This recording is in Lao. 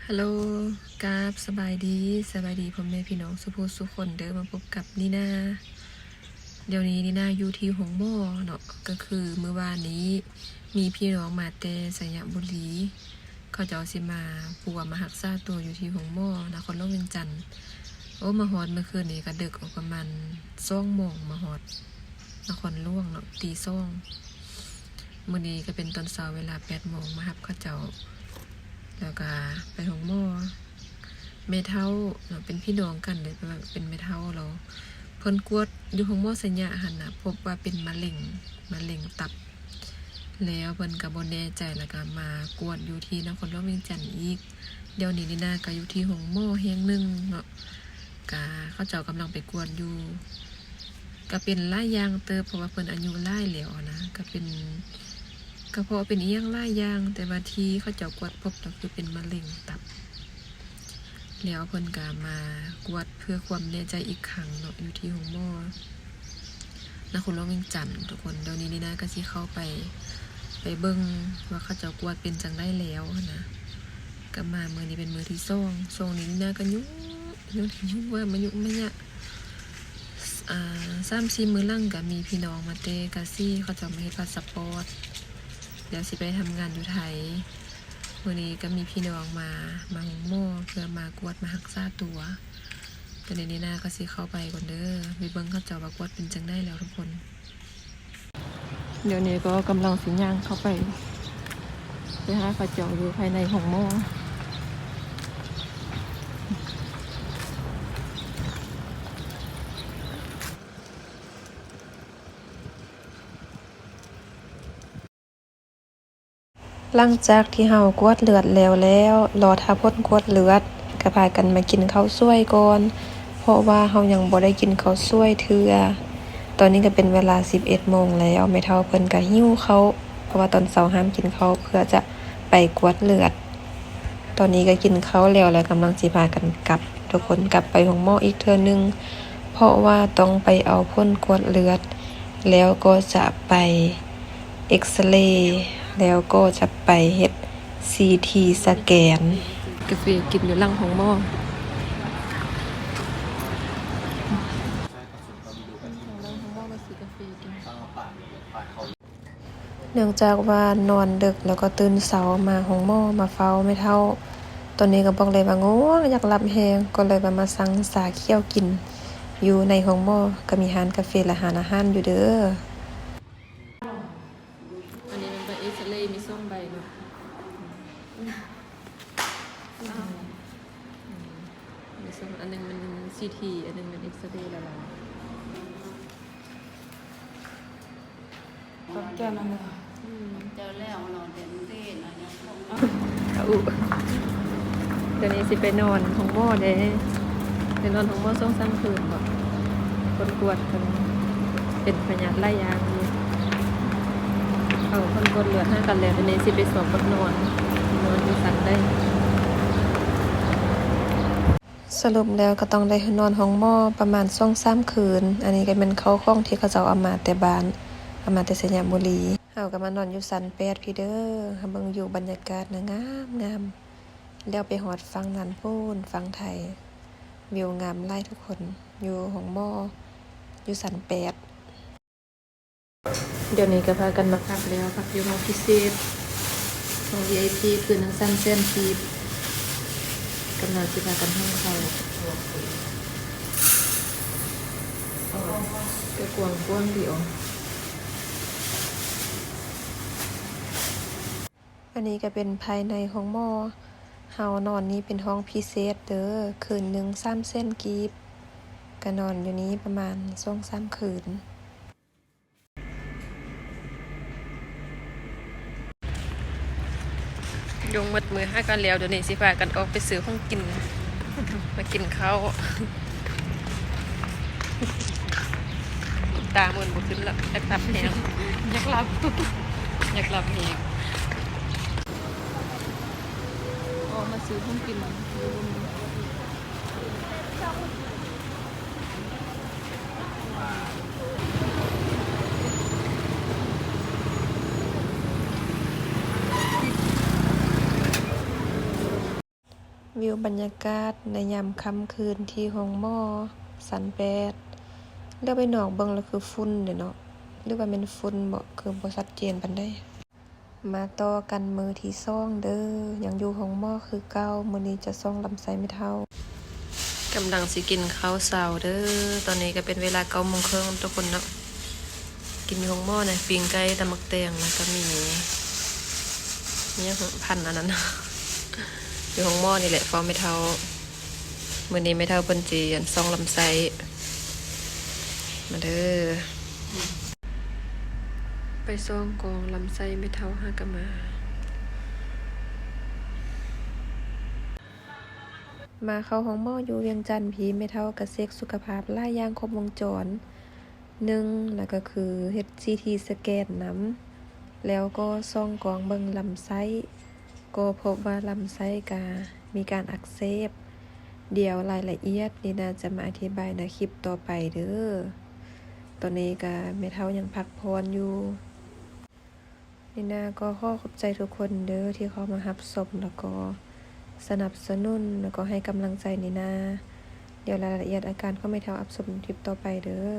ຮັລໂຫຼ ກາບສະບາຍດີ, ສະບາຍດີພໍ່ແມ່ພີ່ນ້ອງສູ່ຜູ້ສູ່ຄົນເດີ. ມາພົບກັບນີນາ. ດຽວນີ້ນີນາຢູ່ທີ່ໂຮງໝໍເນາະ, ກໍຄືມື້ວານນີ້ມີພີ່ນ້ອງມາແຕ່ໄຊຍະບູລີ, ເຂົາເຈົ້າຊິມາປົວມາຮັກສາຕົວຢູ່ທີ່ໂຮງໝໍນະຄອນຫຼວງວຽງຈັນ. ໂອ້ ມາຮອດມື້ຄືນນີ້ກໍດຶກອອກ, ປະມານສອງໂມງມາຮອດນະຄອນຫຼວງເນາະ, ຕີສອງ. ມື້ນີ້ກໍເປັນຕອນເຊົ້າເວລາແປດໂມງ ມາຮັບເຂົາເຈົ້າ ແລ້ວກໍໄປໂຮງໝໍ. ແມ່ເຖົ້າເນາະ ເປັນພີ່ນ້ອງກັນເດ້, ເປັນແມ່ເຖົ້າລາວ ເພິ່ນກວດຢູ່ໂຮງໝໍໄຊຍະຫັ້ນນະ ພົບວ່າເປັນມະເຮັງ, ມະເຮັງຕັບ. ແລ້ວເພິ່ນກໍບໍ່ແນ່ໃຈ ແລ້ວກໍມາກວດຢູ່ທີ່ນະຄອນຫຼວງວຽງຈັນອີກ. ດຽວນີ້ນີນາກໍຢູ່ທີ່ໂຮງໝໍແຫ່ງໜຶ່ງເນາະ, ກະເຂົາເຈົ້າກຳລັງໄປກວດຢູ່. ກະເປັນຫຼາຍຢ່າງເຕີບ ເພາະວ່າເພິ່ນອາຍຸຫຼາຍແລ້ວນະ, ກະເປັນ ກະເພາະເປັນອີ່ຫຍັງຫຼາຍຢ່າງ, ແຕ່ວ່າທີ່ເຂົາເຈົ້າກວດພົບກໍຄືເປັນມະເຮັງຕັບ. ແລ້ວເພິ່ນກະມາກວດເພື່ອຄວາມແນ່ໃຈອີກຄັ້ງເນາະ ຢູ່ທີ່ໂຮງໝໍນະຄອນຫຼວງວຽງຈັນທຸກຄົນ. ດຽວນີ້ນີນາກໍຊິເຂົ້າໄປ ໄປເບິ່ງວ່າເຂົາເຈົ້າກວດເປັນຈັ່ງໃດແລ້ວຫັ້ນນະ. ກໍມາມື້ນີ້ເປັນມື້ທີສອງ, ຊ່ວງນີ້ນີນາກໍຫຍຸ້ງ ຫຍຸ້ງ ຫຍຸ້ງວ່າມາຫຍຸ້ງມາຍະ ອາ ສາມສີ່ມື້ຫຼັງກໍມີພີ່ນ້ອງມາແຕ່ກາຊີ ເຂົາເຈົ້າມາເຮັດພາສະປອດ ແລ້ວຊິໄປທຳງານຢູ່ໄທ. ມື້ນີ້ກໍມີພີ່ນ້ອງມາ ມາໂຮງໝໍເພື່ອມາກວດມາຮັກສາຕົວ. ຕອນນີ້ນີນາກໍຊິເຂົ້າໄປກ່ອນເດີ, ໄປເບິ່ງເຂົາເຈົ້າວ່າກວດເປັນຈັ່ງໃດແລ້ວທຸກຄົນ. ດຽວນີ້ກໍກຳລັງຊິຍ່າງເຂົ້າໄປ ໄປຫາເຂົາເຈົ້າຢູ່ພາຍໃນໂຮງໝໍ. ຫຼັງຈາກທີ່ເຮົາກວດເລືອດແລ້ວແລ້ວ, ລໍຖ້າຜົນກວດເລືອດ, ກໍພາກັນມາກິນເຂົ້າສວຍກ່ອນ, ເພາະວ່າເຮົາຍັງບໍ່ໄດ້ກິນເຂົ້າສວຍເທື່ອ. ຕອນນີ້ກໍເປັນເວລາສິບເອັດໂມງແລ້ວ, ແມ່ເຖົ້າເພິ່ນກໍຫິວເຂົ້າ, ເພາະວ່າຕອນເຊົ້າຫ້າມກິນເຂົ້າ ເພື່ອຈະໄປກວດເລືອດ. ຕອນນີ້ກໍກິນເຂົ້າແລ້ວ ແລ້ວກຳລັງຊິພາກັນກັບ ທຸກຄົນ, ກັບໄປໂຮງໝໍອີກເທື່ອໜຶ່ງ, ເພາະວ່າຕ້ອງໄປເອົາຜົນກວດເລືອດ, ແລ້ວກໍຈະໄປ ເອັກສະເລ ແລ້ວກໍຈະໄປເຮັດຊີທີສະແກນ. ກາເຟກິນຢູ່ຫຼັງໂຮງໝໍ. ເນື່ອງຈາກວ່ານອນດຶກ ແລ້ວກໍຕື່ນເຊົ້າມາໂຮງໝໍມາເຝົ້າແມ່ເຖົ້າ. ຕອນນີ້ກໍບອກເລີຍວ່າງ່ວງ ຢາກຫຼັບແຮງ, ກໍເລີຍວ່າມາສັ່ງຊາຂຽວກິນຢູ່ໃນໂຮງໝໍ, ກໍມີຮ້ານກາເຟ ແລະ ຮ້ານອາຫານຢູ່ເດີ. ອັນນີ້ແມ່ນໃບເອັກສະເລ ມີສອງໃບເນາະ. ມີສອງ ອັນໜຶ່ງມັນຊີທີ ອັນໜຶ່ງແມ່ນເອັກສະເລ ລະລາຍ. ຂອບໃຈນຳເດີ. ອືມ ເຈົ້າແລ້ວເນາະ ແຕ່ມັນເດນະ ດຽວນີ້ຊິໄປນອນໂຮງໝໍເດ້. ໄປນອນໂຮງໝໍສອງສາມຄືນບໍ? ຜົນກວດເພິ່ນເປັນພະຍາດຫຼາຍຢ່າງຢູ່. ເອົາຜົນກວດເລືອດຫາກັນແລ້ວ, ດຽວນີ້ຊິໄປຊອກກັບນອນ, ນອນຢູ່ໃສໄດ້. ສະຫຼຸບແລ້ວກໍຕ້ອງໄດ້ນອນໂຮງໝໍປະມານສອງສາມຄືນ. ອັນນີ້ກໍແມ່ນເຂົ້າຂອງທີ່ເຂົາເຈົ້າເອົາມາແຕ່ບ້ານ, ເອົາມາແຕ່ໄຊຍະບູລີ. ເຮົາກໍມານອນຢູ່ຊັ້ນແປດພີ້ເດີ. ເຮົາເບິ່ງວິວບັນຍາກາດນະ ງາມໆ. ແລ້ວໄປຮອດຝັ່ງນັ້ນພຸ້ນ, ຝັ່ງໄທ, ວິວງາມຫຼາຍທຸກຄົນ. ຢູ່ໂຮງໝໍ ຢູ່ຊັ້ນແປດ. ດຽວນີ້ກໍພາກັນມາພັກແລ້ວ, ພັກຢູ່ຫ້ອງພິເສດ, ຫ້ອງວີໄອພີ ຄືນໜຶ່ງສາມແສນກີບ. ກຳລັງຊິພາກັນຫຸ້ງເຂົ້າ, ກໍກວ້າງໆດີເນາະ. ອັນນີ້ກໍເປັນພາຍໃນໂຮງໝໍ. ເຮົານອນນີ້ເປັນຫ້ອງພິເສດເດີ, ຄືນໜຶ່ງສາມແສນກີບ, ກໍນອນຢູ່ນີ້ປະມານສອງສາມຄືນ. ຍຸງໝົດມືຫາກັນແລ້ວ, ດຽວນີ້ຊິພາກັນອອກໄປຊື້ຂອງກິນ ມາກິນເຂົ້າ. ຕາເມີນບໍ່ຂຶ້ນລະ, ຢາກຫຼັບແຮງ, ຢາກຫຼັບ, ຢາກຫຼັບແຮງ. ອອກມາຊື້ຂອງກິນຢູ່. ວິວບັນຍາກາດໃນຍາມຄ່ຳຄືນທີ່ໂຮງໝໍສັນແປດ. ເຫຼືອໄປນອກເບິ່ງແລ້ວຄືຝຸ່ນເດ້ເນາະ ຫຼືວ່າແມ່ນຝຸ່ນເບາະ ຄືບໍ່ຊັດເຈນປານໃດ. ມາຕໍ່ກັນມື້ທີສອງເດີ້ ຍັງຢູ່ໂຮງໝໍຄືເກົ່າ. ມື້ນີ້ຈະສ່ອງລຳໄສ້ແມ່ເຖົ້າ. ກຳລັງຊິກິນເຂົ້າເຊົ້າເດີ້. ຕອນນີ້ກໍເປັນເວລາເກົ້າໂມງເຄິ່ງທຸກຄົນເນາະ. ກິນຢູ່ໂຮງໝໍນະ ປີ້ງໄກ່ ຕຳໝາກແຕງ ແລ້ວກໍມີ ມີຫຍັງ ພັນອັນນັ້ນ ຢູ່ໂຮງໝໍນີ້ແຫຼະ ເຝົ້າແມ່ເຖົ້າ. ມື້ນີ້ແມ່ເຖົ້າເພິ່ນຊິອັນ ສ່ອງລຳໄສ້. ມາເດີ້ ໄປສ່ອງກອງລຳໄສ້ແມ່ເຖົ້າຫາກະມາ. ມາເຂົ້າໂຮງໝໍຢູ່ວຽງຈັນພີ້ ແມ່ເຖົ້າກະເຊັກສຸຂະພາບຫຼາຍຢ່າງຄົບວົງຈອນ. ໜຶ່ງ ແລ້ວກໍຄືເຮັດຊີທີສະແກນນຳ ແລ້ວກໍສ່ອງກອງເບິ່ງລຳໄສ້ ກໍພົບວ່າລຳໄສ້ກະມີການອັກເສບ. ດຽວລາຍລະອຽດນີ້ນາຈະມາອະທິບາຍໃນຄລິບຕໍ່ໄປເດີ້. ຕອນນີ້ກະແມ່ເຖົ້າຍັງພັກຜ່ອນຢູ່. ນີນາກໍຂໍຂອບໃຈທຸກຄົນເດີ້ ທີ່ເຂົ້າມາຮັບຊົມ ແລ້ວກໍສະໜັບສະໜູນ ແລ້ວກໍໃຫ້ກຳລັງໃຈນີນາ. ດຽວລາຍລະອຽດອາການຂອງແມ່ເຖົ້າຮັບຊົມຄລິບຕໍ່ໄປເດີ້.